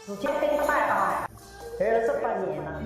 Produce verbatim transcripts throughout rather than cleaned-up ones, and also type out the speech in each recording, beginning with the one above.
时间飞快啊，二十八年了。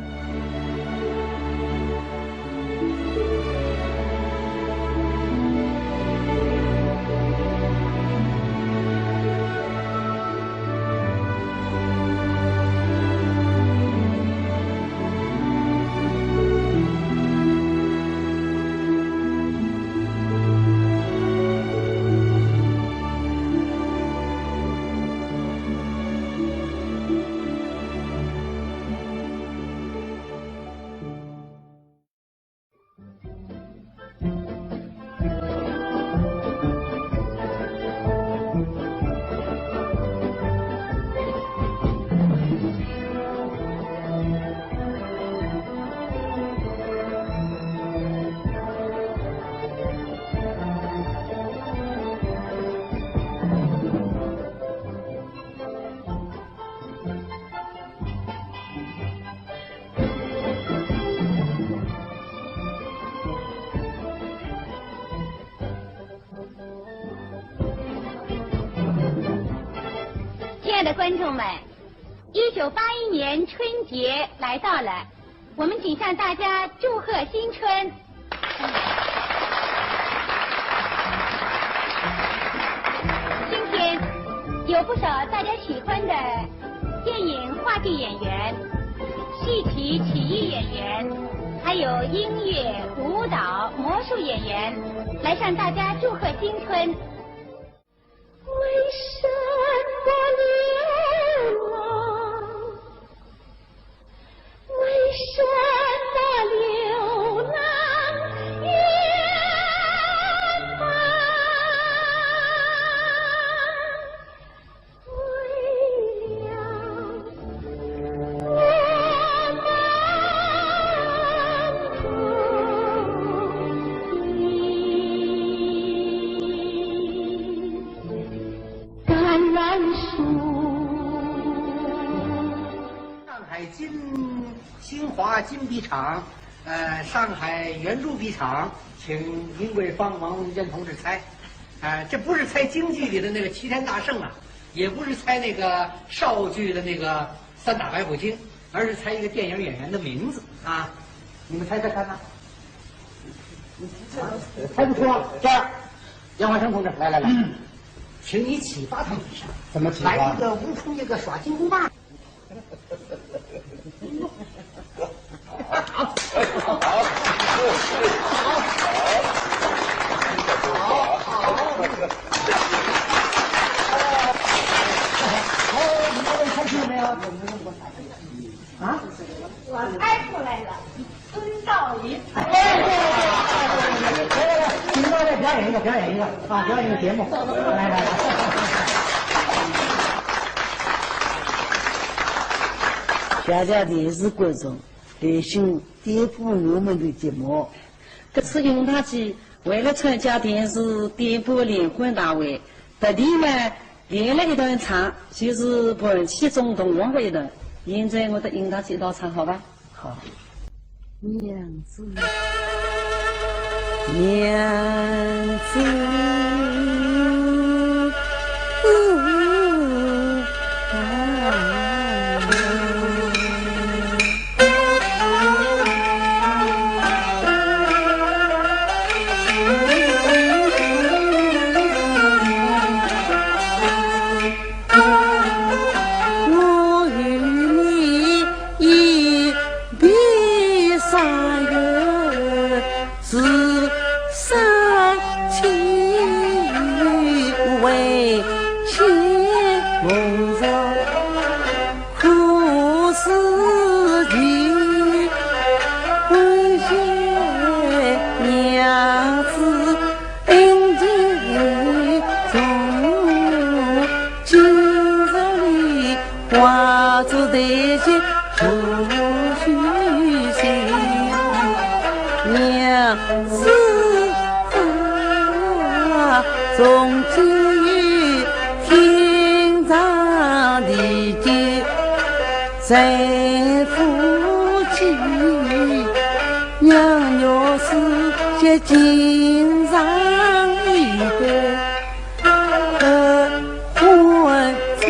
亲爱的观众们，一九八一年春节来到了，我们仅向大家祝贺新春。今天有不少大家喜欢的电影、话剧演员、戏曲、曲艺演员，还有音乐、舞蹈、魔术演员，来向大家祝贺新春。为什么流浪？为什么流浪远方？为了我们的橄榄树。上海金，新华金笔厂，呃，上海圆珠笔厂，请云贵芳、王文娟同志猜。呃，这不是猜京剧里的那个齐天大圣啊，也不是猜那个绍剧的那个三打白骨精，而是猜一个电影演员的名字啊。你们猜猜看呢？猜不出啊？这样，杨华生同志，来来来，请你启发他们一下。怎么启发？来一个无出一个耍金箍棒。好，好，好，你们开心了没有？啊？我猜出来了，孙兆林。哎，对，对，对，对，对，对，来，来，来，请大家表演一个，表演一个啊，表演一个节目，来，来，来。谢谢电视观众，来欣赏点播我们的节目。搿次云大记为了参加电视点播联欢大会，特地呢练了一段唱，就是《盘溪中童王》的一段。现在我搭云大记一道唱，好吧？好。娘子，娘子。我与你一别三月，自相亲为情梦中。 可是你不见娘子恩情重，今朝里化作台阶徒虚行。娘子啊，从今天长地久 在夫妻，娘若是结金钗一对，可还清？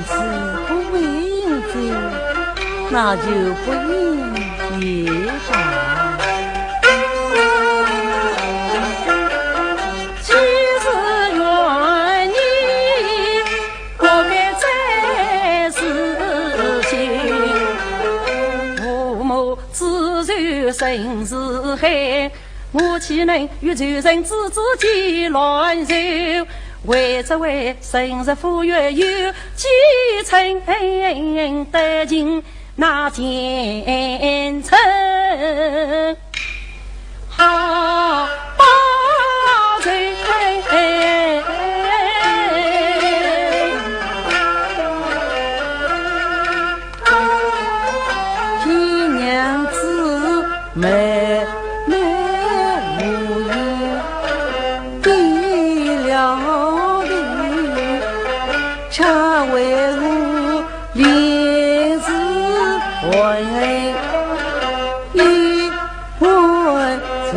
子不应者，那就不应也罢。既是愿意，不该再思前。父母子仇深似海， 我岂能与仇人之子结乱仇？为只为生日赴月游，几曾得尽那前程好报仇。 新娘子眉目无言，低了头，却为我临时还一回情。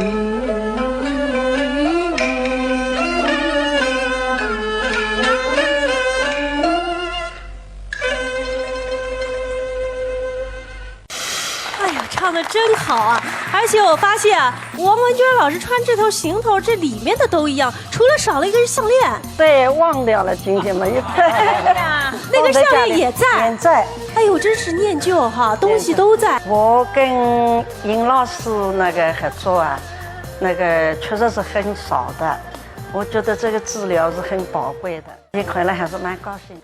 哎呀，唱的真好啊！而且我发现啊，王文娟老师穿这头行头，这里面的都一样，除了少了一根项链。对，忘掉了，今天没有。哎呀，那个项链也在。也在。哎呦，真是念旧哈，东西都在。我跟尹老师那个合作啊，那个确实是很少的。我觉得这个资料是很宝贵的，你看了还是蛮高兴。